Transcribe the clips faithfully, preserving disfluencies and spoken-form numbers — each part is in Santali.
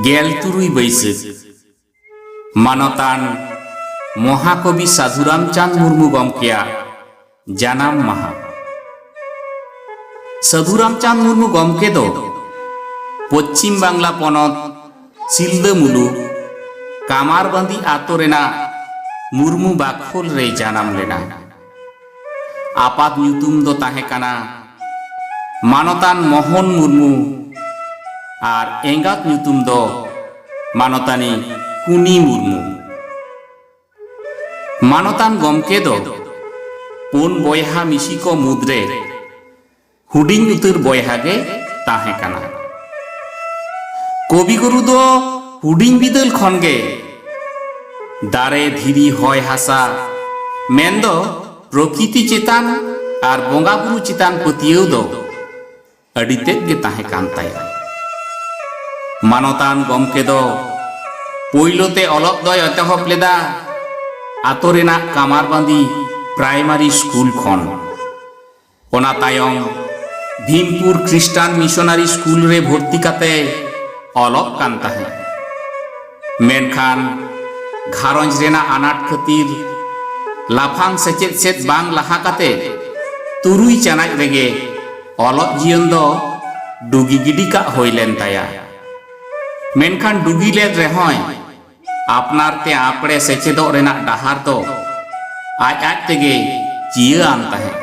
ᱜᱮᱞ ᱛᱩᱨᱩᱭ ᱵᱟᱹᱭᱥᱟᱹᱠᱷ, ᱢᱟᱱᱚᱛᱟᱱ ᱢᱚᱦᱟᱠᱚᱵᱤ ᱥᱟᱹᱫᱷᱩ ᱨᱟᱢᱪᱟᱸᱫᱽ ᱢᱩᱨᱢᱩ ᱜᱚᱢᱠᱮᱭᱟᱜ ᱡᱟᱱᱟᱢ ᱢᱟᱦᱟ᱾ ᱥᱟᱹᱫᱷᱩ ᱨᱟᱢᱪᱟᱸᱫᱽ ᱢᱩᱨᱢᱩ ᱜᱚᱢᱠᱮ ᱫᱚ ᱯᱚᱪᱷᱤᱢ ᱵᱟᱝᱞᱟ ᱯᱚᱱᱚᱛ ᱥᱤᱞᱫᱟᱹ ᱢᱩᱞᱩᱠ ᱠᱟᱢᱟᱨᱵᱟᱸᱫᱤ ᱟᱛᱳ ᱨᱮᱱᱟᱜ ᱢᱩᱨᱢᱩ ᱵᱟᱠᱷᱳᱞ ᱨᱮᱭ ᱡᱟᱱᱟᱢ ᱞᱮᱱᱟ᱾ ᱟᱯᱟᱛ ᱧᱩᱛᱩᱢ ᱫᱚ ᱛᱟᱦᱮᱸ ᱠᱟᱱᱟ ᱢᱟᱱᱚᱛᱟᱱ ᱢᱳᱦᱚᱱ ᱢᱩᱨᱢᱩ ᱟᱨ ᱮᱸᱜᱟᱛ ᱧᱩᱛᱩᱢ ᱫᱚ ᱢᱟᱱᱚᱛᱟᱱᱤ ᱠᱩᱱᱤ ᱢᱩᱨᱢᱩ᱾ ᱢᱟᱱᱚᱛᱟᱱ ᱜᱚᱢᱠᱮ ᱫᱚ ᱯᱩᱱ ᱵᱚᱭᱦᱟ ᱢᱤᱥᱤ ᱠᱚ ᱢᱩᱫᱽᱨᱮ ᱦᱩᱰᱤᱧ ᱩᱛᱟᱹᱨ ᱵᱚᱭᱦᱟ ᱜᱮ ᱛᱟᱦᱮᱸ ᱠᱟᱱᱟ᱾ ᱠᱚᱵᱤᱜᱩᱨᱩ ᱫᱚ ᱦᱩᱰᱤᱧ ᱵᱤᱫᱟᱹᱞ ᱠᱷᱚᱱ ᱜᱮ ᱫᱟᱨᱮ, ᱫᱷᱤᱨᱤ, ᱦᱚᱭ, ᱦᱟᱥᱟ, ᱢᱮᱱᱫᱚ ᱯᱨᱚᱠᱤᱛᱤ ᱪᱮᱛᱟᱱ ᱟᱨ ᱵᱚᱸᱜᱟ ᱵᱩᱨᱩ ᱪᱮᱛᱟᱱ ᱯᱟᱹᱛᱭᱟᱹᱣ ᱫᱚ ᱟᱹᱰᱤ ᱛᱮᱫ ᱜᱮ ᱛᱟᱦᱮᱸ ᱠᱟᱱ ᱛᱟᱭᱟ᱾ ᱢᱟᱱᱚᱛᱟᱱ ᱜᱚᱢᱠᱮ ᱫᱚ ᱯᱳᱭᱞᱳ ᱛᱮ ᱚᱞᱚᱜ ᱫᱚᱭ ᱮᱛᱚᱦᱚᱵ ᱞᱮᱫᱟ ᱟᱛᱳ ᱨᱮᱱᱟᱜ ᱠᱟᱢᱟᱨᱵᱟᱸᱫᱤ ᱯᱨᱟᱭᱢᱟᱨᱤ ᱥᱠᱩᱞ ᱠᱷᱚᱱ᱾ ᱚᱱᱟ ᱛᱟᱭᱚᱢ ᱵᱷᱤᱢᱯᱩᱨ ᱠᱷᱨᱤᱥᱴᱟᱱ ᱢᱤᱥᱚᱱᱟᱨᱤ ᱥᱠᱩᱞ ᱨᱮ ᱵᱷᱚᱨᱛᱤ ᱠᱟᱛᱮ ᱚᱞᱚᱜ ᱠᱟᱱ ᱛᱟᱦᱮᱸᱫ᱾ ᱢᱮᱱᱠᱷᱟᱱ ᱜᱷᱟᱨᱚᱸᱡᱽ ᱨᱮᱱᱟᱜ ᱟᱱᱟᱴ ᱠᱷᱟᱹᱛᱤᱨ ᱞᱟᱯᱷᱟᱝ ᱥᱮᱪᱮᱫ ᱥᱮᱫ ᱵᱟᱝ ᱞᱟᱦᱟ ᱠᱟᱛᱮ ᱛᱩᱨᱩᱭ ᱪᱟᱱᱟᱪ ᱨᱮᱜᱮ ᱚᱞᱚᱜ ᱡᱤᱭᱚᱱ ᱫᱚ ᱰᱩᱜᱤ ᱜᱤᱰᱤ ᱠᱟᱜ ᱦᱩᱭ ᱞᱮᱱ ᱛᱟᱭᱟ᱾ ᱢᱮᱱᱠᱷᱟᱱ ᱰᱩᱜᱤ ᱞᱮᱫ ᱨᱮᱦᱚᱸᱭ, ᱟᱯᱱᱟᱨ ᱛᱮ ᱟᱯᱲᱮ ᱥᱮᱪᱮᱫᱚᱜ ᱨᱮᱱᱟᱜ ᱰᱟᱦᱟᱨ ᱫᱚ ᱟᱡ ᱟᱡ ᱛᱮᱜᱮ ᱪᱤᱭᱟᱹ ᱟᱱ ᱛᱟᱦᱮᱸᱫ᱾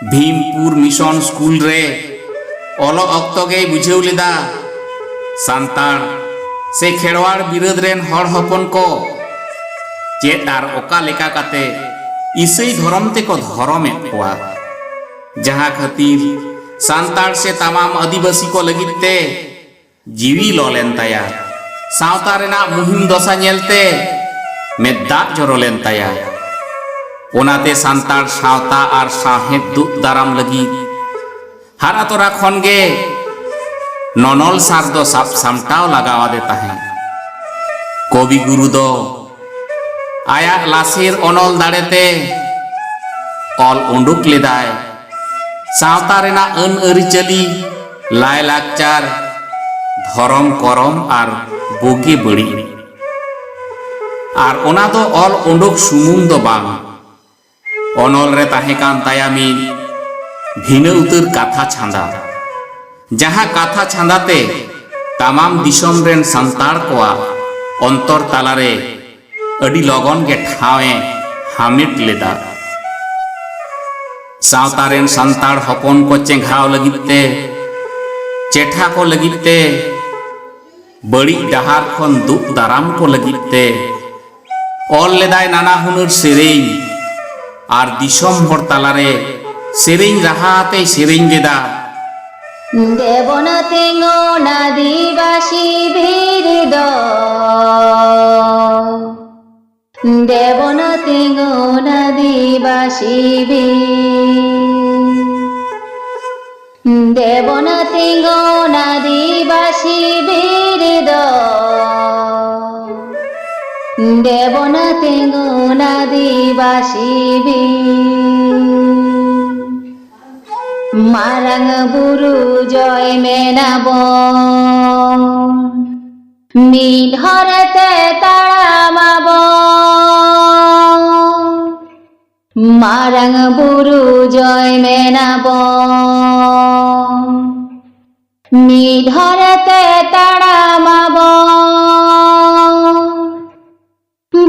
ᱵᱷᱤᱢᱯᱩᱨ ᱢᱤᱥᱚᱱ ᱥᱠᱩᱞ ᱨᱮ ᱚᱞᱚᱜ ᱚᱠᱛᱚ ᱜᱮᱭ ᱵᱩᱡᱷᱟᱹᱣ ᱞᱮᱫᱟ, ᱥᱟᱱᱛᱟᱲ ᱥᱮ ᱠᱷᱮᱨᱣᱟᱲ ᱵᱤᱨᱟᱹᱫ ᱨᱮᱱ ᱦᱚᱲ ᱦᱚᱯᱚᱱ ᱠᱚ ᱪᱮᱫ ᱟᱨ ᱚᱠᱟ ᱞᱮᱠᱟ ᱠᱟᱛᱮ ᱤᱥᱟᱹᱭ ᱫᱷᱚᱨᱚᱢ ᱛᱮᱠᱚ ᱫᱷᱚᱨᱚᱢᱮᱫ ᱠᱚᱣᱟ, ᱡᱟᱦᱟᱸ ᱠᱷᱟᱹᱛᱤᱨ ᱥᱟᱱᱛᱟᱲ ᱥᱮ ᱛᱟᱢᱟᱢ ᱟᱹᱫᱤᱵᱟᱹᱥᱤ ᱠᱚ ᱞᱟᱹᱜᱤᱫ ᱛᱮ ᱡᱤᱣᱤ ᱞᱚ ᱞᱮᱱ ᱛᱟᱭᱟ᱾ ᱥᱟᱶᱛᱟ ᱨᱮᱱᱟᱜ ᱢᱩᱦᱤᱢ ᱫᱚᱥᱟ ᱧᱮᱞᱛᱮ ᱢᱮᱫ ᱫᱟᱜ ᱡᱚᱨᱚ ᱞᱮᱱ ᱛᱟᱭᱟ᱾ ᱚᱱᱟᱛᱮ ᱥᱟᱱᱛᱟᱲ ᱥᱟᱶᱛᱟ ᱟᱨ ᱥᱟᱶᱦᱮᱫ ᱫᱩᱜ ᱫᱟᱨᱟᱢ ᱞᱟᱹᱜᱤᱫ ᱦᱟᱨᱟ ᱛᱚᱨᱟ ᱠᱷᱚᱱ ᱜᱮ ᱱᱚᱱᱚᱞ ᱥᱟᱨ ᱫᱚ ᱥᱟᱵ ᱥᱟᱢᱴᱟᱣ ᱞᱟᱜᱟᱣ ᱟᱫᱮ ᱛᱟᱦᱮᱸᱫ᱾ ᱠᱚᱵᱤ ᱜᱩᱨᱩ ᱫᱚ ᱟᱭᱟᱜ ᱞᱟᱥᱮᱨ ᱚᱱᱚᱞ ᱫᱟᱲᱮᱛᱮ ᱚᱞ ᱩᱰᱩᱠ ᱞᱮᱫᱟᱭ᱾ ᱥᱟᱶᱛᱟ ᱨᱮᱱᱟᱜ ᱟᱹᱱ ᱟᱹᱨᱤᱪᱟᱹᱞᱤ, ᱞᱟᱭᱼᱞᱟᱠᱪᱟᱨ, ᱫᱷᱚᱨᱚᱢ ᱠᱚᱨᱚᱢ ᱟᱨ ᱵᱩᱜᱤ ᱵᱟᱹᱲᱤᱡ᱾ ᱟᱨ ᱚᱱᱟ ᱫᱚ ᱚᱞ ᱩᱰᱩᱠ ᱥᱩᱢᱩᱝ ᱫᱚ ᱵᱟᱝ, ᱚᱱᱚᱞ ᱨᱮ ᱛᱟᱦᱮᱸ ᱠᱟᱱ ᱛᱟᱭᱟ ᱢᱤᱫ ᱵᱷᱤᱱᱟᱹ ᱩᱛᱟᱹᱨ ᱠᱟᱛᱷᱟ ᱪᱷᱟᱸᱫᱟ, ᱡᱟᱦᱟᱸ ᱠᱟᱛᱷᱟ ᱪᱷᱟᱸᱫᱟ ᱛᱮ ᱛᱟᱢᱟᱢ ᱫᱤᱥᱚᱢ ᱨᱮᱱ ᱥᱟᱱᱛᱟᱲ ᱠᱚᱣᱟᱜ ᱚᱱᱛᱚᱨ ᱛᱟᱞᱟᱨᱮ ᱟᱹᱰᱤ ᱞᱚᱜᱚᱱ ᱜᱮ ᱴᱷᱟᱶ ᱮ ᱦᱟᱢᱮᱴ ᱞᱮᱫᱟ᱾ ᱥᱟᱶᱛᱟ ᱨᱮᱱ ᱥᱟᱱᱛᱟᱲ ᱦᱚᱯᱚᱱ ᱠᱚ ᱪᱮᱸᱜᱷᱟᱣ ᱞᱟᱹᱜᱤᱫ ᱛᱮ, ᱪᱮᱴᱷᱟ ᱠᱚ ᱞᱟᱹᱜᱤᱫ ᱛᱮ, ᱵᱟᱹᱲᱤᱡ ᱰᱟᱦᱟᱨ ᱠᱷᱚᱱ ᱫᱩᱜ ᱫᱟᱨᱟᱢ ᱠᱚ ᱞᱟᱹᱜᱤᱫ ᱛᱮ ᱚᱞ ᱞᱮᱫᱟᱭ ᱱᱟᱱᱟ ᱦᱩᱱᱟᱹᱨ ᱥᱮᱨᱮᱧ ᱟᱨ ᱫᱤᱥᱚᱢ ᱦᱚᱲ ᱛᱟᱞᱟᱨᱮ ᱥᱮᱨᱮᱧ ᱨᱟᱦᱟ ᱟᱛᱮᱭ ᱥᱮᱨᱮᱧ ᱞᱮᱫᱟ᱾ ᱫᱮᱵᱚᱱᱟ ᱛᱤᱸᱜᱩᱱ ᱟᱹᱫᱤᱵᱟᱹᱥᱤ ᱵᱤᱨ ᱫᱚ, ᱫᱮᱵᱚᱱᱟ ᱛᱤᱸᱜᱩᱱ ᱟᱹᱫᱤᱵᱟᱹᱥᱤ ᱵᱤᱨ᱾ ᱫᱮᱵᱚᱱᱟ ᱛᱤᱸᱜᱩᱱ ᱟᱹᱫᱤᱵᱟᱹᱥᱤ ᱵᱤᱨ ᱫᱚ, ᱫᱮᱵᱚᱱᱟ ᱛᱤᱸᱜᱩᱱ ᱟᱹᱫᱤᱵᱟᱹᱥᱤ ᱵᱤᱨ᱾ ᱢᱟᱨᱟᱝ ᱵᱩᱨᱩ ᱡᱚᱭ ᱢᱮᱱᱟᱵᱚᱱ, ᱢᱤᱫ ᱦᱚᱨ ᱛᱮ ᱛᱟᱲᱟᱢ ᱟᱵᱚᱱ᱾ ᱢᱟᱨᱟᱝ ᱵᱩᱨᱩ ᱡᱚᱭ ᱢᱮᱱᱟᱵᱚᱱ, ᱢᱤᱫ ᱦᱚᱨ ᱛᱮ ᱛᱟᱲᱟᱢ ᱟᱵᱚᱱ᱾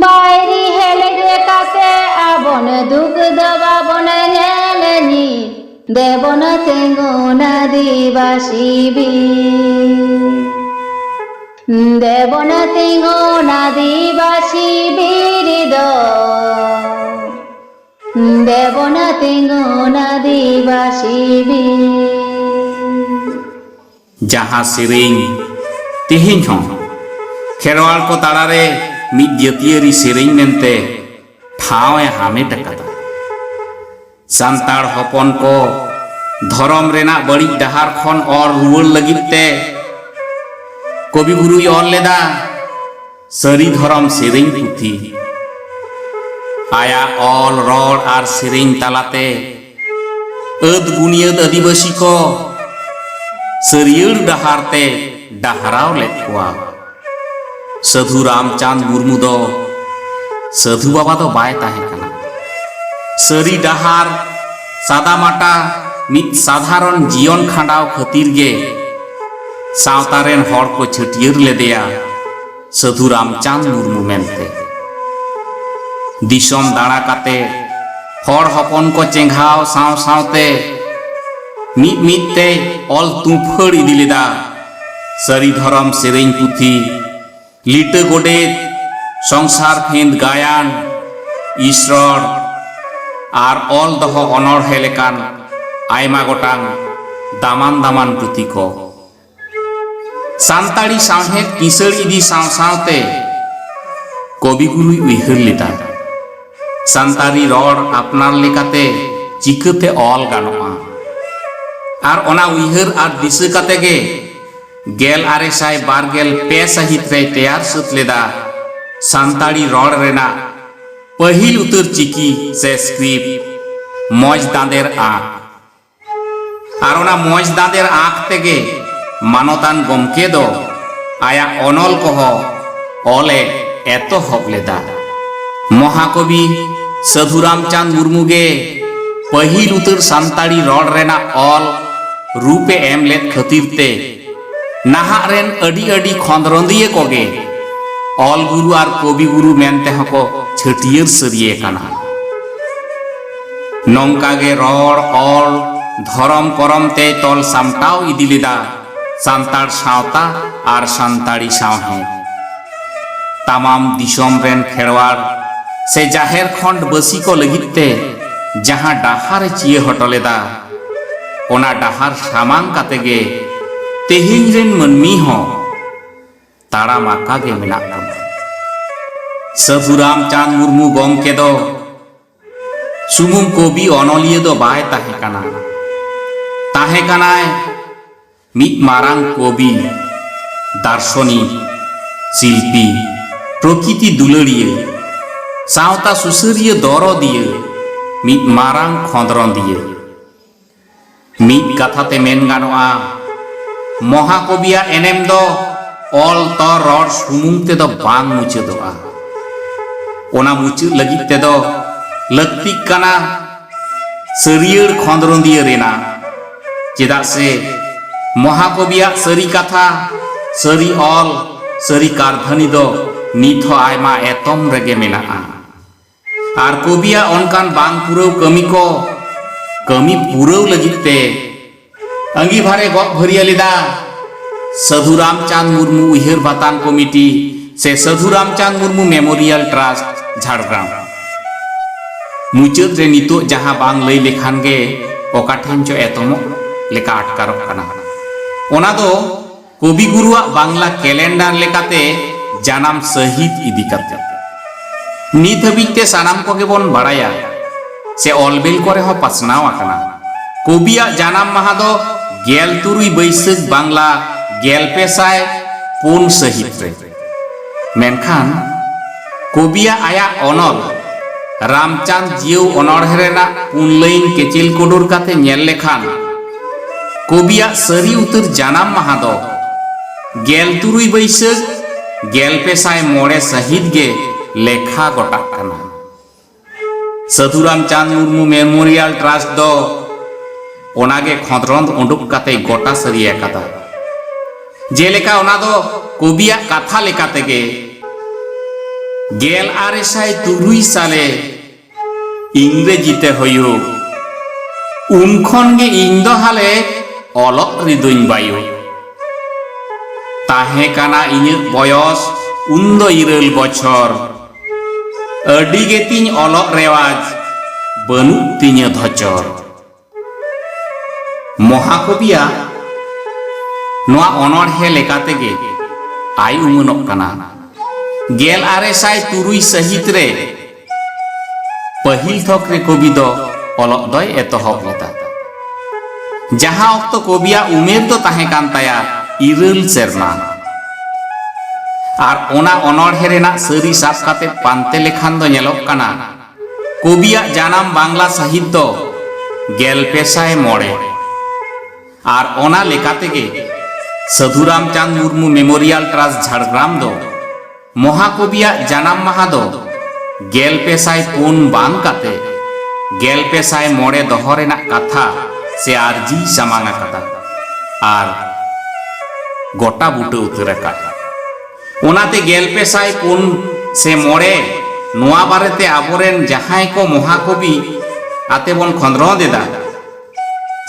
ᱵᱟᱭᱨᱤ ᱦᱮᱞᱮᱡ ᱞᱮᱠᱟᱛᱮ ᱟᱵᱚᱱ ᱫᱩᱠ ᱫᱚ ᱵᱟᱵᱚᱱ ᱧᱮᱞ ᱧᱤ᱾ ᱫᱮᱵᱚᱱ ᱛᱤᱸᱜᱩᱱ ᱟᱹᱫᱤᱵᱟᱹᱥᱤ ᱵᱤᱨ᱾ ᱫᱮᱵᱚᱱ ᱛᱤᱸᱜᱩᱱ ᱟᱹᱫᱤᱵᱟᱹᱥᱤ ᱵᱤᱨ ᱫᱚ᱾ ᱫᱮᱵᱚᱱ ᱛᱤᱸᱜᱩᱱ ᱟᱹᱫᱤᱵᱟᱹᱥᱤ ᱵᱤᱨ᱾ ᱡᱟᱦᱟᱸ ᱥᱮᱨᱮᱧ ᱛᱮᱦᱮᱧ ᱦᱚᱸ ᱠᱷᱮᱨᱣᱟᱲ ᱠᱚ ᱛᱟᱞᱟᱨᱮ ᱢᱤᱫ ᱡᱟᱹᱛᱤᱭᱟᱹᱨᱤ ᱥᱮᱨᱮᱧ ᱢᱮᱱᱛᱮ ᱴᱷᱟᱶ ᱮ ᱦᱟᱢᱮᱴ ᱟᱠᱟᱫᱟ᱾ ᱥᱟᱱᱛᱟᱲ ᱦᱚᱯᱚᱱ ᱠᱚ ᱫᱷᱚᱨᱚᱢ ᱨᱮᱱᱟᱜ ᱵᱟᱹᱲᱤᱡ ᱰᱟᱦᱟᱨ ᱠᱷᱚᱱ ᱚᱨ ᱨᱩᱣᱟᱹᱲ ᱞᱟᱹᱜᱤᱫ ᱛᱮ ᱠᱚᱵᱤ ᱜᱩᱨᱩᱭ ᱚᱞ ᱞᱮᱫᱟ ᱥᱟᱹᱨᱤ ᱫᱷᱚᱨᱚᱢ ᱥᱮᱨᱮᱧ ᱯᱩᱛᱷᱤ᱾ ᱟᱭᱟᱜ ᱚᱞ, ᱨᱚᱲ ᱟᱨ ᱥᱮᱨᱮᱧ ᱛᱟᱞᱟᱛᱮ ᱟᱹᱫ ᱵᱩᱱᱤᱭᱟᱹᱫ ᱟᱹᱫᱤᱵᱟᱹᱥᱤ ᱠᱚ ᱥᱟᱹᱨᱭᱟᱹᱲ ᱰᱟᱦᱟᱨ ᱛᱮ ᱰᱟᱦᱟᱨᱟᱣ ᱞᱮᱫ ᱠᱚᱣᱟ᱾ ᱥᱟᱹᱫᱷᱩ ᱨᱟᱢᱪᱟᱸᱫᱽ ᱢᱩᱨᱢᱩ ᱫᱚ ᱥᱟᱹᱫᱷᱩ ᱵᱟᱵᱟ ᱫᱚ ᱵᱟᱭ ᱛᱟᱦᱮᱸ ᱠᱟᱱᱟ᱾ ᱥᱟᱹᱨᱤ ᱰᱟᱦᱟᱨ ᱥᱟᱫᱟᱢᱟᱴᱟ ᱢᱤᱫ ᱥᱟᱫᱷᱟᱨᱚᱱ ᱡᱤᱭᱚᱱ ᱠᱷᱟᱸᱰᱟᱣ ᱠᱷᱟᱹᱛᱤᱨ ᱜᱮ ᱥᱟᱶᱛᱟ ᱨᱮᱱ ᱦᱚᱲ ᱠᱚ ᱪᱷᱟᱹᱴᱭᱟᱹᱨ ᱞᱮᱫᱮᱭᱟ ᱥᱟᱹᱫᱷᱩ ᱨᱟᱢᱪᱟᱸᱫᱽ ᱢᱩᱨᱢᱩ ᱢᱮᱱᱛᱮ᱾ ᱫᱤᱥᱚᱢ ᱫᱟᱬᱟ ᱠᱟᱛᱮ ᱦᱚᱲ ᱦᱚᱯᱚᱱ ᱠᱚ ᱪᱮᱸᱜᱷᱟᱣ ᱥᱟᱶ ᱥᱟᱶᱛᱮ ᱢᱤᱫ ᱢᱤᱫ ᱛᱮᱭ ᱚᱞ ᱛᱩᱸᱯᱷᱟᱹᱲ ᱤᱫᱤ ᱞᱮᱫᱟ᱾ ᱥᱟᱹᱨᱤ ᱫᱷᱚᱨᱚᱢ ᱥᱮᱨᱮᱧ ᱯᱩᱛᱷᱤ, ᱞᱤᱴᱟᱹ ᱜᱚᱰᱮᱛ, ᱥᱚᱝᱥᱟᱨ ᱯᱷᱤᱸᱫ ᱜᱟᱭᱟᱱ, ᱤᱥᱨᱚᱲ ᱟᱨ ᱚᱞ ᱫᱚᱦᱚ ᱚᱱᱚᱬᱦᱮ ᱞᱮᱠᱟᱱ ᱟᱭᱢᱟ ᱜᱚᱴᱟᱝ ᱫᱟᱢᱟᱱ ᱫᱟᱢᱟᱱ ᱯᱩᱛᱷᱤ ᱠᱚ᱾ ᱥᱟᱱᱛᱟᱲᱤ ᱥᱟᱶᱦᱮᱫ ᱠᱤᱥᱟᱹᱬ ᱤᱫᱤ ᱥᱟᱶ ᱥᱟᱶᱛᱮ ᱠᱚᱵᱤᱜᱩᱨᱩᱭ ᱩᱭᱦᱟᱹᱨ ᱞᱮᱫᱟ, ᱥᱟᱱᱛᱟᱲᱤ ᱨᱚᱲ ᱟᱯᱱᱟᱨ ᱞᱮᱠᱟᱛᱮ ᱪᱤᱠᱟᱹᱛᱮ ᱚᱞ ᱜᱟᱱᱚᱜᱼᱟ? ᱟᱨ ᱚᱱᱟ ᱩᱭᱦᱟᱹᱨ ᱟᱨ ᱫᱤᱥᱟᱹ ᱠᱟᱛᱮ ᱜᱮ ᱜᱮᱞ ᱟᱨᱮ ᱥᱟᱭ ᱵᱟᱨ ᱜᱮᱞ ᱯᱮ ᱥᱟᱹᱦᱤᱛ ᱨᱮᱭ ᱛᱮᱭᱟᱨ ᱥᱟᱹᱛ ᱞᱮᱫᱟ ᱥᱟᱱᱛᱟᱲᱤ ᱨᱚᱲ ᱨᱮᱱᱟᱜ ᱯᱟᱹᱦᱤᱞ ᱩᱛᱟᱹᱨ ᱪᱤᱠᱤ ᱥᱮ ᱥᱠᱨᱤᱯᱴ, ᱢᱚᱡᱽ ᱫᱟᱸᱫᱮᱨ ᱟᱸᱠ᱾ ᱟᱨ ᱚᱱᱟ ᱢᱚᱡᱽ ᱫᱟᱸᱫᱮᱨ ᱟᱸᱠ ᱛᱮᱜᱮ ᱢᱟᱱᱚᱛᱟᱱ ᱜᱚᱢᱠᱮ ᱫᱚ ᱟᱭᱟᱜ ᱚᱱᱚᱞ ᱠᱚᱦᱚᱸ ᱚᱞ ᱮ ᱮᱛᱚᱦᱚᱵ ᱞᱮᱫᱟ᱾ ᱢᱚᱦᱟᱠᱚᱵᱤ ᱥᱟᱹᱫᱷᱩ ᱨᱟᱢᱪᱟᱸᱫᱽ ᱢᱩᱨᱢᱩ ᱜᱮ ᱯᱟᱹᱦᱤᱞ ᱩᱛᱟᱹᱨ ᱥᱟᱱᱛᱟᱲᱤ ᱨᱚᱲ ᱨᱮᱱᱟᱜ ᱚᱞ ᱨᱩᱯ ᱮ ᱮᱢ ᱞᱮᱫ ᱠᱷᱟᱹᱛᱤᱨ ᱛᱮ ᱱᱟᱦᱟᱜ ᱨᱮᱱ ᱟᱹᱰᱤ ᱟᱹᱰᱤ ᱠᱷᱚᱸᱫᱽᱨᱚᱸᱫᱤᱭᱟᱹ ᱠᱚᱜᱮ ᱚᱞ ᱜᱩᱨᱩ ᱟᱨ ᱠᱚᱵᱤ ᱜᱩᱨᱩ ᱢᱮᱱᱛᱮ ᱦᱚᱸᱠᱚ ᱪᱷᱟᱹᱴᱭᱟᱹᱨ ᱥᱟᱹᱨᱤᱭᱮ ᱠᱟᱱᱟ᱾ ᱱᱚᱝᱠᱟ ᱜᱮ ᱨᱚᱲ, ᱚᱞ, ᱫᱷᱚᱨᱚᱢ, ᱠᱚᱨᱚᱢ ᱛᱮᱭ ᱛᱚᱞ ᱥᱟᱢᱴᱟᱣ ᱤᱫᱤ ᱞᱮᱫᱟ ᱥᱟᱱᱛᱟᱲ ᱥᱟᱶᱛᱟ ᱟᱨ ᱥᱟᱱᱛᱟᱲᱤ ᱥᱟᱶᱦᱮᱫ᱾ ᱛᱟᱢᱟᱢ ᱫᱤᱥᱚᱢ ᱨᱮᱱ ᱠᱷᱮᱨᱣᱟᱲ ᱥᱮ ᱡᱟᱦᱮᱨ ᱠᱷᱚᱸᱰ ᱵᱟᱹᱥᱤ ᱠᱚ ᱞᱟᱹᱜᱤᱫ ᱛᱮ ᱡᱟᱦᱟᱸ ᱰᱟᱦᱟᱨ ᱮ ᱪᱤᱭᱟᱹ ᱦᱚᱴᱚ ᱞᱮᱫᱟ, ᱚᱱᱟ ᱰᱟᱦᱟᱨ ᱥᱟᱢᱟᱝ ᱠᱟᱛᱮ ᱜᱮ ᱛᱮᱦᱮᱧ ᱨᱮᱱ ᱢᱟᱹᱱᱢᱤ ᱦᱚᱸ ᱛᱟᱲᱟᱢ ᱟᱠᱟ ᱜᱮ ᱢᱮᱱᱟᱜ ᱵᱚᱱᱟ᱾ ᱥᱟᱹᱫᱷᱩ ᱨᱟᱢᱪᱟᱸᱫᱽ ᱢᱩᱨᱢᱩ ᱜᱚᱢᱠᱮ ᱫᱚ ᱥᱩᱢᱩᱝ ᱠᱚᱵᱤ ᱚᱱᱚᱞᱤᱭᱟᱹ ᱫᱚ ᱵᱟᱭ ᱛᱟᱦᱮᱸ ᱠᱟᱱᱟ᱾ ᱛᱟᱦᱮᱸ ᱠᱟᱱᱟᱭ ᱢᱤᱫ ᱢᱟᱨᱟᱝ ᱠᱚᱵᱤ, ᱫᱟᱨᱥᱚᱱᱤᱠ, ᱥᱤᱞᱯᱤ, ᱯᱨᱚᱠᱤᱛᱤ ᱫᱩᱞᱟᱹᱲᱤᱭᱟᱹ, ᱥᱟᱶᱛᱟ ᱥᱩᱥᱟᱹᱨᱤᱭᱟᱹ ᱫᱚᱨᱚᱫᱤᱭᱟᱹ, ᱢᱤᱫ ᱢᱟᱨᱟᱝ ᱠᱷᱚᱸᱫᱽᱨᱚᱸᱫᱤᱭᱟᱹ᱾ ᱢᱤᱫ ᱠᱟᱛᱷᱟ ᱛᱮ ᱢᱮᱱ ᱜᱟᱱᱚᱜᱼᱟ, ᱢᱚᱦᱟᱠᱚᱵᱤᱭᱟᱜ ᱮᱱᱮᱢ ᱫᱚ ᱚᱞ ᱛᱚᱞ ᱨᱚᱲ ᱥᱩᱢᱩᱝ ᱛᱮᱫᱚ ᱵᱟᱝ ᱢᱩᱪᱟᱹᱫᱚᱜᱼᱟ᱾ ᱚᱱᱟ ᱢᱩᱪᱟᱹᱫ ᱞᱟᱹᱜᱤᱫ ᱛᱮᱫᱚ ᱞᱟᱹᱠᱛᱤᱜ ᱠᱟᱱᱟ ᱥᱟᱹᱨᱭᱟᱹᱲ ᱠᱷᱚᱸᱫᱽᱨᱚᱸᱫᱤᱭᱟᱹ ᱨᱮᱱᱟᱜ᱾ ᱪᱮᱫᱟᱜ ᱥᱮ ᱢᱚᱦᱟᱠᱚᱵᱤᱭᱟᱜ ᱥᱟᱹᱨᱤ ᱠᱟᱛᱷᱟ, ᱥᱟᱹᱨᱤ ᱚᱞ, ᱥᱟᱹᱨᱤ ᱠᱟᱨᱫᱷᱟᱹᱱᱤ ᱫᱚ ᱱᱤᱛ ᱦᱚᱸ ᱟᱭᱢᱟ ᱮᱛᱚᱢ ᱨᱮᱜᱮ ᱢᱮᱱᱟᱜᱼᱟ᱾ ᱟᱨ ᱠᱚᱵᱤᱭᱟᱜ ᱚᱱᱠᱟᱱ ᱵᱟᱝ ᱯᱩᱨᱟᱹᱣ ᱠᱟᱹᱢᱤ ᱠᱚ ᱠᱟᱹᱢᱤ ᱯᱩᱨᱟᱹᱣ ᱞᱟᱹᱜᱤᱫ ᱛᱮ ᱟᱺᱜᱤᱵᱷᱟᱨᱮ ᱜᱚᱜ ᱵᱷᱟᱹᱨᱭᱟᱹ ᱞᱮᱫᱟ ᱥᱟᱹᱫᱷᱩ ᱨᱟᱢᱪᱟᱸᱫᱽ ᱢᱩᱨᱢᱩ ᱩᱭᱦᱟᱹᱨ ᱵᱟᱛᱟᱱ ᱠᱚᱢᱤᱴᱤ ᱥᱮ ᱥᱟᱹᱫᱷᱩ ᱨᱟᱢᱪᱟᱸᱫᱽ ᱢᱩᱨᱢᱩ ᱢᱮᱢᱳᱨᱤᱭᱟᱞ ᱴᱨᱟᱥᱴ, ᱡᱷᱟᱲᱜᱨᱟᱢ᱾ ᱢᱩᱪᱟᱹᱫ ᱨᱮ ᱱᱤᱛᱚᱜ ᱡᱟᱦᱟᱸ ᱵᱟᱝ ᱞᱟᱹᱭ ᱞᱮᱠᱷᱟᱱ ᱜᱮ ᱚᱠᱟ ᱴᱷᱮᱱ ᱪᱚ ᱮᱛᱚᱢᱚᱜ ᱞᱮᱠᱟ ᱟᱴᱠᱟᱨᱚᱜ ᱠᱟᱱᱟ᱾ ᱚᱱᱟ ᱫᱚ ᱠᱚᱵᱤᱜᱩᱨᱩᱣᱟᱜ ᱵᱟᱝᱞᱟ ᱠᱮᱞᱮᱱᱰᱟᱨ ᱞᱮᱠᱟᱛᱮ ᱡᱟᱱᱟᱢ ᱥᱟᱹᱦᱤᱛ ᱤᱫᱤ ᱠᱟᱛᱮ᱾ ᱱᱤᱛ ᱦᱟᱹᱵᱤᱡ ᱛᱮ ᱥᱟᱱᱟᱢ ᱠᱚᱜᱮ ᱵᱚᱱ ᱵᱟᱲᱟᱭᱟ ᱥᱮ ᱚᱞᱵᱮᱞ ᱠᱚᱨᱮ ᱦᱚᱸ ᱯᱟᱥᱱᱟᱣ ᱟᱠᱟᱱᱟ᱾ ᱠᱚᱵᱤᱭᱟᱜ ᱡᱟᱱᱟᱢ ᱢᱟᱦᱟ ᱫᱚ ᱜᱮᱞ ᱛᱩᱨᱩᱭ ᱵᱟᱹᱭᱥᱟᱹᱠᱷ ᱵᱟᱝᱞᱟ ᱜᱮᱞ ᱯᱮ ᱥᱟᱭ ᱯᱩᱱ ᱥᱟᱹᱦᱤᱛ ᱨᱮ᱾ ᱢᱮᱱᱠᱷᱟᱱ ᱠᱚᱵᱤᱭᱟᱜ ᱟᱭᱟᱜ ᱚᱱᱚᱞ ᱨᱟᱢᱪᱟᱸᱫᱽ ᱡᱤᱭᱟᱹᱣ ᱚᱱᱚᱬᱦᱮ ᱨᱮᱱᱟᱜ ᱯᱩᱱ ᱞᱟᱹᱭᱤᱱ ᱠᱮᱪᱮᱞ ᱠᱚᱰᱚᱨ ᱠᱟᱛᱮ ᱧᱮᱞ ᱞᱮᱠᱷᱟᱱ, ᱠᱚᱵᱤᱭᱟᱜ ᱥᱟᱹᱨᱤ ᱩᱛᱟᱹᱨ ᱡᱟᱱᱟᱢ ᱢᱟᱦᱟ ᱫᱚ ᱜᱮᱞ ᱛᱩᱨᱩᱭ ᱵᱟᱹᱭᱥᱟᱹᱠᱷ ᱜᱮᱞ ᱯᱮ ᱥᱟᱭ ᱢᱚᱬᱮ ᱥᱟᱹᱦᱤᱛ ᱜᱮ ᱞᱮᱠᱷᱟ ᱜᱚᱴᱟᱜ ᱠᱟᱱᱟ᱾ ᱥᱟᱹᱫᱷᱩ ᱨᱟᱢᱪᱟᱸᱫᱽ ᱢᱩᱨᱢᱩ ᱢᱮᱢᱳᱨᱤᱭᱟᱞ ᱴᱨᱟᱥᱴ ᱫᱚ ᱚᱱᱟᱜᱮ ᱠᱷᱚᱸᱫᱽᱨᱚᱸᱫᱽ ᱩᱰᱩᱠ ᱠᱟᱛᱮ ᱜᱚᱴᱟ ᱥᱟᱹᱨᱤ ᱟᱠᱟᱫᱟ᱾ ᱡᱮᱞᱮᱠᱟ ᱚᱱᱟ ᱫᱚ ᱠᱚᱵᱤᱭᱟᱜ ᱠᱟᱛᱷᱟ ᱞᱮᱠᱟ ᱛᱮᱜᱮ ᱜᱮᱞ ᱟᱨᱮ ᱥᱟᱭ ᱛᱩᱨᱩᱭ ᱥᱟᱞᱮ ᱤᱝᱨᱮᱡᱤ ᱛᱮ ᱦᱩᱭᱩᱜ, ᱩᱱ ᱠᱷᱚᱱ ᱜᱮ ᱤᱧ ᱫᱚ ᱦᱟᱞᱮ ᱚᱞᱚᱜ ᱨᱮᱫᱚᱧ ᱵᱟᱭᱩ᱾ ᱛᱟᱦᱮᱸ ᱠᱟᱱᱟ ᱤᱧᱟᱹᱜ ᱵᱚᱭᱚᱥ ᱩᱱ ᱫᱚ ᱤᱨᱟᱹᱞ ᱵᱚᱪᱷᱚᱨ, ᱟᱹᱰᱤ ᱜᱮᱛᱤᱧ ᱚᱞᱚᱜ ᱨᱮᱣᱟᱡᱽ ᱵᱟᱹᱱᱩᱜ ᱛᱤᱧᱟᱹ ᱫᱷᱚᱪᱚᱨ᱾ ᱢᱚᱦᱟᱠᱚᱵᱤᱭᱟᱜ ᱱᱚᱣᱟ ᱚᱱᱚᱬᱦᱮ ᱞᱮᱠᱟ ᱛᱮᱜᱮ ᱟᱭ ᱩᱢᱟᱹᱱᱚᱜ ᱠᱟᱱᱟ᱾ ᱜᱮᱞ ᱟᱨᱮ ᱥᱟᱭ ᱛᱩᱨᱩᱭ ᱥᱟᱹᱦᱤᱛ ᱨᱮ ᱯᱟᱹᱦᱤᱞ ᱛᱷᱚᱠ ᱨᱮ ᱠᱚᱵᱤ ᱫᱚ ᱚᱞᱚᱜ ᱫᱚᱭ ᱮᱛᱚᱦᱚᱵ ᱞᱮᱫᱟ, ᱡᱟᱦᱟᱸ ᱚᱠᱛᱚ ᱠᱚᱵᱤᱭᱟᱜ ᱩᱢᱮᱨ ᱫᱚ ᱛᱟᱦᱮᱸ ᱠᱟᱱ ᱛᱟᱭᱟ ᱤᱨᱟᱹᱞ ᱥᱮᱨᱢᱟ᱾ ᱟᱨ ᱚᱱᱟ ᱚᱱᱚᱬᱦᱮ ᱨᱮᱱᱟᱜ ᱥᱟᱹᱨᱤ ᱥᱟᱵ ᱠᱟᱛᱮ ᱯᱟᱱᱛᱮ ᱞᱮᱠᱷᱟᱱ ᱫᱚ ᱧᱮᱞᱚᱜ ᱠᱟᱱᱟ, ᱠᱚᱵᱤᱭᱟᱜ ᱡᱟᱱᱟᱢ ᱵᱟᱝᱞᱟ ᱥᱟᱹᱦᱤᱛ ᱫᱚ ᱜᱮᱞ ᱯᱮ ᱥᱟᱭ ᱢᱚᱬᱮ᱾ ᱟᱨ ᱚᱱᱟ ᱞᱮᱠᱟ ᱛᱮᱜᱮ ᱥᱟᱹᱫᱷᱩ ᱨᱟᱢᱪᱟᱸᱫᱽ ᱢᱩᱨᱢᱩ ᱢᱮᱢᱳᱨᱤᱭᱟᱞ ᱴᱨᱟᱥᱴ ᱡᱷᱟᱲᱜᱨᱟᱢ ᱫᱚ ᱢᱚᱦᱟᱠᱚᱵᱤᱭᱟᱜ ᱡᱟᱱᱟᱢ ᱢᱟᱦᱟ ᱫᱚ ᱜᱮᱞ ᱯᱮ ᱥᱟᱭ ᱯᱩᱱ ᱵᱟᱝ ᱠᱟᱛᱮ ᱜᱮᱞ ᱯᱮ ᱥᱟᱭ ᱢᱚᱬᱮ ᱫᱚᱦᱚ ᱨᱮᱱᱟᱜ ᱠᱟᱛᱷᱟ ᱥᱮ ᱟᱨᱡᱤᱭ ᱥᱟᱢᱟᱝ ᱟᱠᱟᱫᱟ ᱟᱨ ᱜᱚᱴᱟ ᱵᱩᱴᱟᱹ ᱩᱛᱟᱹᱨ ᱟᱠᱟᱫ᱾ ᱚᱱᱟᱛᱮ ᱜᱮᱞ ᱯᱮ ᱥᱟᱭ ᱯᱩᱱ ᱥᱮ ᱢᱚᱬᱮ ᱱᱚᱣᱟ ᱵᱟᱨᱮᱛᱮ ᱟᱵᱚᱨᱮᱱ ᱡᱟᱦᱟᱸᱭ ᱠᱚ ᱢᱚᱦᱟᱠᱚᱵᱤ ᱟᱛᱮ ᱵᱚᱱ ᱠᱷᱚᱸᱫᱽᱨᱚᱸᱫ ᱮᱫᱟ,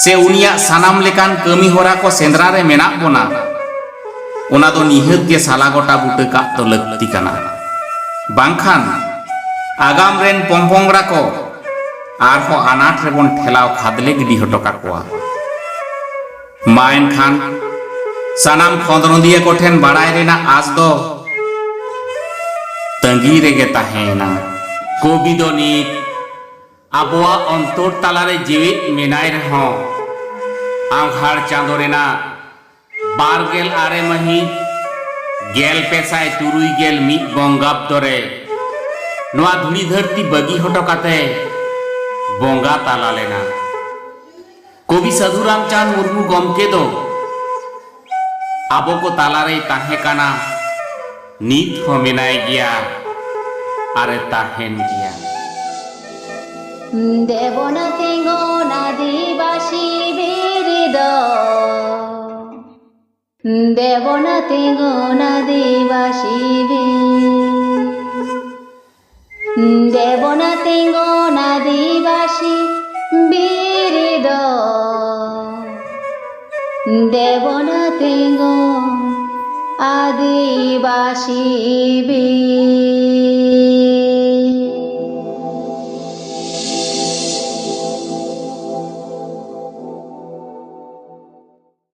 ᱥᱮ ᱩᱱᱤᱭᱟᱜ ᱥᱟᱱᱟᱢ ᱞᱮᱠᱟᱱ ᱠᱟᱹᱢᱤ ᱦᱚᱨᱟ ᱠᱚ ᱥᱮᱸᱫᱽᱨᱟ ᱨᱮ ᱢᱮᱱᱟᱜ ᱵᱚᱱᱟ, ᱚᱱᱟ ᱫᱚ ᱱᱤᱦᱟᱹᱛ ᱜᱮ ᱥᱟᱞᱟ ᱜᱚᱴᱟ ᱵᱩᱴᱟᱹ ᱠᱟᱜ ᱫᱚ ᱞᱟᱹᱠᱛᱤ ᱠᱟᱱᱟ᱾ ᱵᱟᱝᱠᱷᱟᱱ ᱟᱜᱟᱢ ᱨᱮᱱ ᱯᱚᱝᱯᱚᱝᱲᱟ ᱠᱚ ᱟᱨᱦᱚᱸ ᱟᱱᱟᱴ ᱨᱮᱵᱚᱱ ᱴᱷᱮᱞᱟᱣ ᱠᱷᱟᱫᱽᱞᱮ ᱜᱤᱰᱤ ᱦᱚᱴᱚ ᱠᱟᱠᱚᱣᱟ᱾ ᱢᱟ ᱮᱱᱠᱷᱟᱱ ᱥᱟᱱᱟᱢ ᱠᱷᱚᱸᱫᱽᱨᱚᱸᱫᱤᱭᱟᱹ ᱠᱚᱴᱷᱮᱱ ᱵᱟᱲᱟᱭ ᱨᱮᱱᱟᱜ ᱟᱸᱥ ᱫᱚ ᱛᱟᱺᱜᱤ ᱨᱮᱜᱮ ᱛᱟᱦᱮᱸᱭᱮᱱᱟ᱾ ᱠᱚᱵᱤ ᱫᱚ ᱱᱤᱛ ᱟᱵᱚᱣᱟᱜ ᱚᱱᱛᱚᱨ ᱛᱟᱞᱟᱨᱮ ᱡᱤᱣᱤᱫ ᱢᱮᱱᱟᱭ ᱨᱮᱦᱚᱸ, ᱟᱸᱜᱷᱟᱲ ᱪᱟᱸᱫᱚ ᱨᱮᱱᱟᱜ ᱵᱟᱨ ᱜᱮᱞ ᱟᱨᱮ ᱢᱟᱹᱦᱤᱛ ᱜᱮᱞ ᱯᱮ ᱥᱟᱭ ᱛᱩᱨᱩᱭ ᱜᱮᱞ ᱢᱤᱫ ᱵᱚᱝᱜᱟᱵᱫᱚ ᱨᱮ ᱱᱚᱣᱟ ᱫᱷᱩᱲᱤ ᱫᱷᱟᱹᱨᱛᱤ ᱵᱟᱹᱜᱤ ᱦᱚᱴᱚ ᱠᱟᱛᱮ ᱵᱚᱸᱜᱟ ᱛᱟᱞᱟ ᱞᱮᱱᱟ᱾ ᱠᱚᱵᱤ ᱥᱟᱹᱫᱷᱩ ᱨᱟᱢᱪᱟᱸᱫᱽ ᱢᱩᱨᱢᱩ ᱜᱚᱢᱠᱮ ᱫᱚ ᱟᱵᱚ ᱠᱚ ᱛᱟᱞᱟᱨᱮᱭ ᱛᱟᱦᱮᱸ ᱠᱟᱱᱟ, ᱱᱤᱛ ᱦᱚᱸ ᱢᱮᱱᱟᱭ ᱜᱮᱭᱟ ᱟᱨᱮ ᱛᱟᱦᱮᱱ ᱜᱮᱭᱟ᱾ ᱫᱮᱵᱚᱱᱟ ᱛᱤᱸᱜᱩᱱ ᱟᱹᱫᱤᱵᱟᱹᱥᱤ ᱵᱤᱨ ᱫᱚ, ᱫᱮᱵᱚᱱᱟ ᱛᱤᱸᱜᱩᱱ ᱟᱹᱫᱤᱵᱟᱹᱥᱤ ᱵᱤᱨ᱾ ᱫᱮᱵᱚᱱᱟ ᱛᱤᱸᱜᱩᱱ ᱟᱹᱫᱤᱵᱟᱹᱥᱤ ᱵᱤᱨ ᱫᱚ, ᱫᱮᱵᱚᱱᱟ ᱛᱤᱸᱜᱩᱱ ᱟᱹᱫᱤᱵᱟᱹᱥᱤ ᱵᱤᱨ᱾